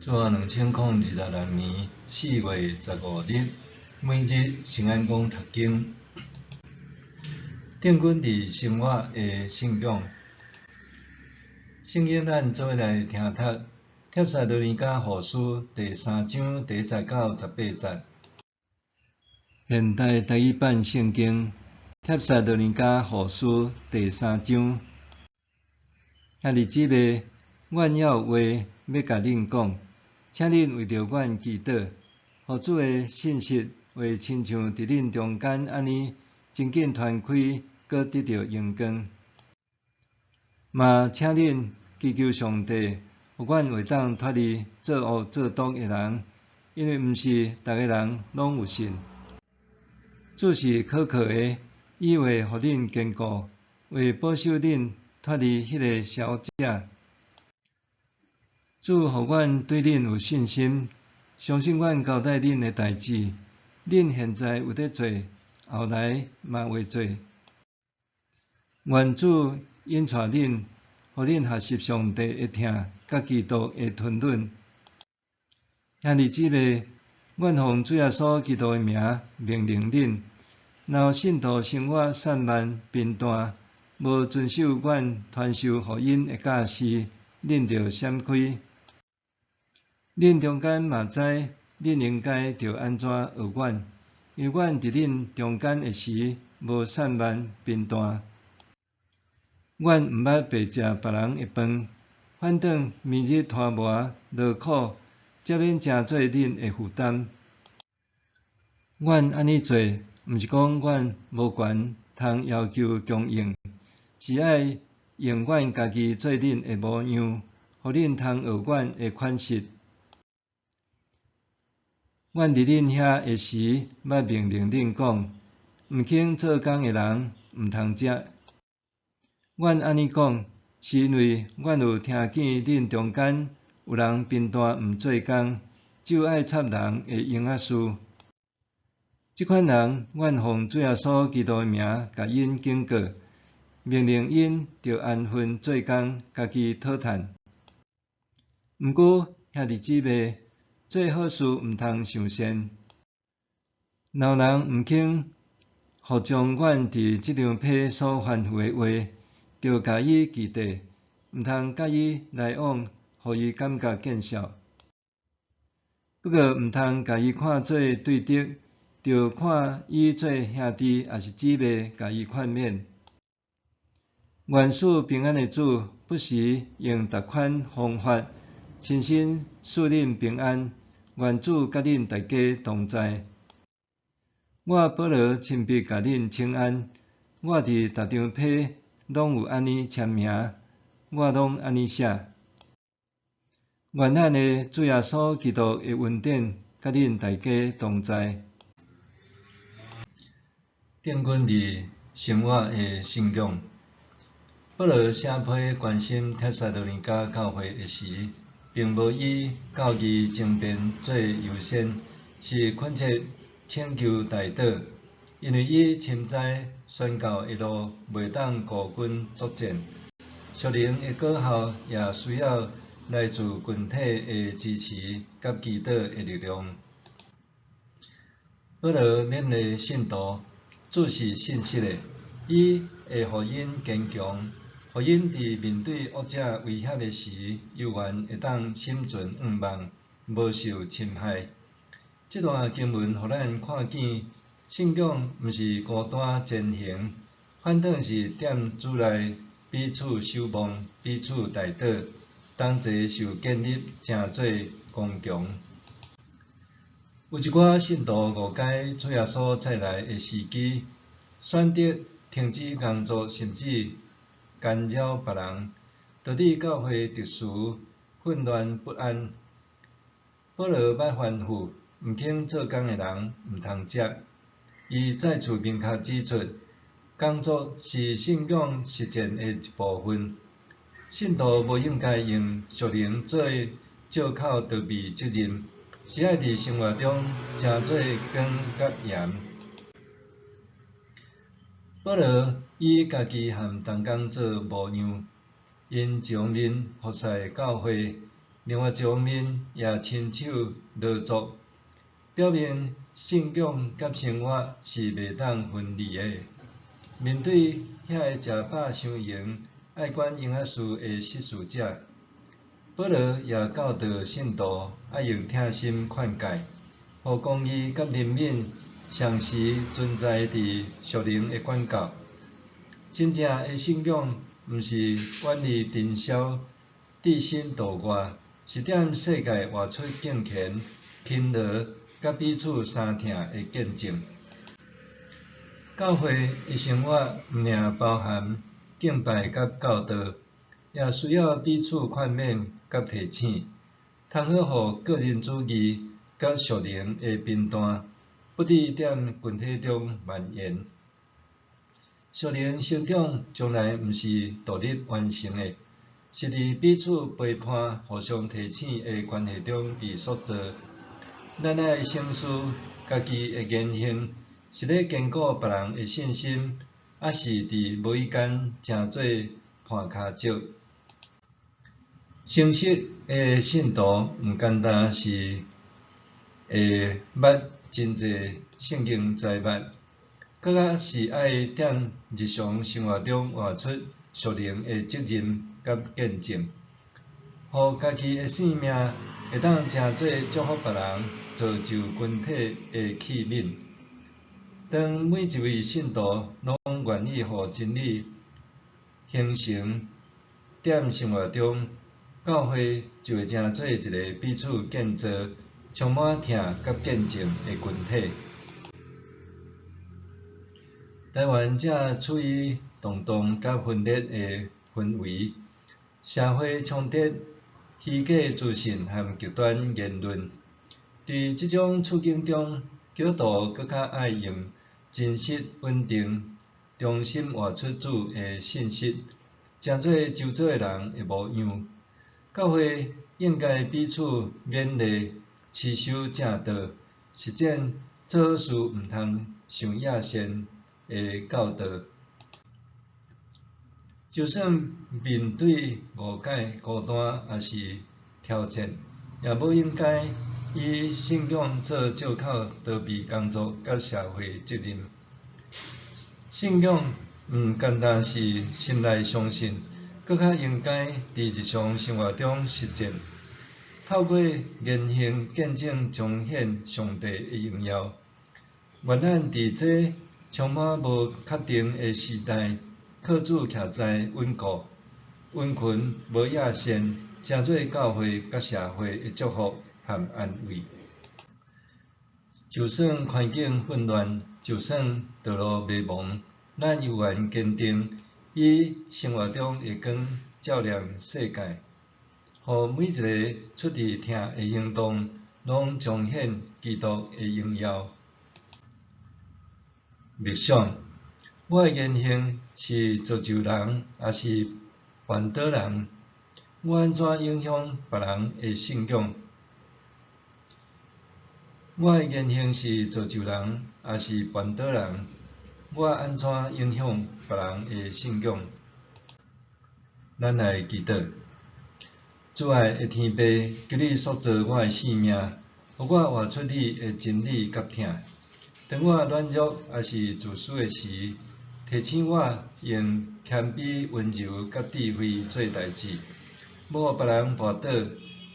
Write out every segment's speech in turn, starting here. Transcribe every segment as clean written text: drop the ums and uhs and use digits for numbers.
主后2026年4月15日，每日圣安讲读经。定军伫生活的信仰。圣经咱做伙来听读《帖撒罗尼迦后书》第三章第一节到18节。现代台语版圣经《帖撒罗尼迦后书》第三章。兄弟姊妹，阮犹有话欲共恁讲，请恁为著阮祈祷，予主的信实话亲像伫恁中间按呢，真紧传开，阁得著荣光。嘛，请恁祈求上帝，予阮会当脫離作惡作毒的人，因為毋是逐个人攏有信。主是可靠的，伊會予恁堅固，會保守恁脫離彼个邪惡者。主予阮對恁有信心，相信阮交代恁的代誌，恁現在有咧做，後來嘛會做。願主引帶恁，予恁學習上帝的疼，佮基督的吞忍。兄弟姊妹，阮奉主耶穌基督的名命令恁，若有信徒生活散漫貧惰，無遵守阮傳授予𪜶的教示，恁著閃開。恁中間嘛知，恁應該著按怎學阮，因為阮佇恁中間的時，無散漫貧惰。阮毋捌白食別人的飯，反轉每日拖磨勞苦，才免成做恁的負擔。阮按呢做，毋是講阮無權通要求供應，是愛用阮家己做恁的模樣，予恁通學阮的款式。阮佇恁遐的時，捌命令恁講，毋肯做工的人，毋通食。阮按呢講，是因為阮有聽見恁中間有人貧惰毋做工，就愛插人的閒仔事。這款人，阮奉主耶穌基督的名，共𪜶警告，命令𪜶著安分做工，家己討趁。毋過兄弟姊妹，做好事毋通傷善。若有人毋肯服從阮佇這張批所吩咐的話，著共伊記得，毋通佮伊來往，予伊感覺見笑。不過毋通共伊看做對敵，著看伊做兄弟抑是姊妹，共伊勸勉。願賜平安的主，不時用逐款方法，親身賜恁平安。願主佮恁大家同在。我保羅親筆共恁請安。我佇逐張批攏有按呢簽名，我攏按呢寫。願咱的主耶穌基督的恩典佮恁大家同在。定軍佇生活的信仰。保羅寫批關心帖撒羅尼迦教會的時，並無以教義爭辯做優先，是懇切請求代禱，因為伊深知宣教的路袂當孤軍作戰，屬靈的果效也需要來自群體的支持佮祈禱的力量。保羅勉勵信徒，主是信實的，伊會予𪜶堅強，予𪜶佇面對惡者威脅的時，猶原會當心存向望，無受侵害。這段經文予咱看見，信仰毋是孤單前行，反轉是踮主內彼此守望、彼此代禱，同齊受建立，成做剛強。有一寡信徒誤解主耶穌再來的時機，選擇停止工作，甚至干擾別人，導致教會秩序混亂不安。保羅捌吩咐，毋肯做工的人毋通食。伊再次明確指出，工作是信仰實踐的一部分，信徒無應該用屬靈做藉口逃避責任，是愛佇生活中成做光佮鹽。保羅以家己和同工做模樣，𪜶一方面服侍教會，另外一方面也親手勞作，表明信仰佮生活是袂當分離的。面對遐个食飽傷閒、愛管閒仔事的執事者，保羅也教導信徒愛用疼心勸誡，予公義佮憐憫常時存在佇屬靈的管教。真正的信仰毋是遠離塵囂、置身度外，是踮世界活出敬虔、勤勞佮彼此相疼的見證。教會的生活毋爾包含敬拜佮教導，也需要彼此勸勉佮提醒，通好予個人主義佮屬靈的貧惰，不致踮群體中蔓延。屬靈成長從來毋是獨立完成的，是佇彼此陪伴、互相提醒的關係中被塑造。咱愛省思家己的言行，是咧堅固別人的信心，抑是佇無意間成做絆跤石？誠實的信徒毋干焦是會捌真濟聖經知物，閣較是愛踮日常生活中活出屬靈的責任佮見證，予家己的生命會當成做祝福別人、造就群體的器皿。當每一位信徒攏願意予真理形成踮生活中，教會就會成做一个彼此建造、充滿疼佮見證的群體。台灣正處於動盪佮分裂的氛圍，社會衝突、虛假資訊和極端言論。佇這種處境中，基督徒閣較愛用真實、穩定、忠心活出主的信實，成做周遭的人的模樣。教會應該彼此勉勵，持守正道，實踐做好事毋通想野善的教導。就算面對誤解、孤單，抑是挑戰，也無應該以信仰做藉口逃避工作佮社會責任。信仰毋干焦是心內相信，閣較應該佇日常生活中實踐，透過言行見證彰顯上帝的榮耀。願咱佇這充滿無確定的時代，靠主徛在穩固，殷勤無野善，成做教會佮社會的祝福和安慰。就算環境混亂，就算道路迷茫，咱猶原堅定以生活中的光照亮世界，予每一个出自疼的行動，攏彰顯基督的榮耀。默想，我的言行是造就人，抑是絆倒人？我按怎影響別人的信仰？我的言行是造就人，抑是絆倒人？我按怎影響別人的信仰？咱來祈禱。主愛的天父，求你塑造我的生命，予我活出你的真理佮疼。當我軟弱抑是自私的時，提醒我用謙卑、溫柔佮智慧做代誌，無予別人跋倒。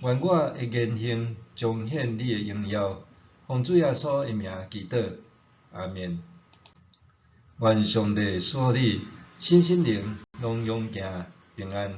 願我的言行彰顯你的榮耀。奉主耶穌的名祈禱，阿們。願上帝賜福你，身心靈攏勇健平安。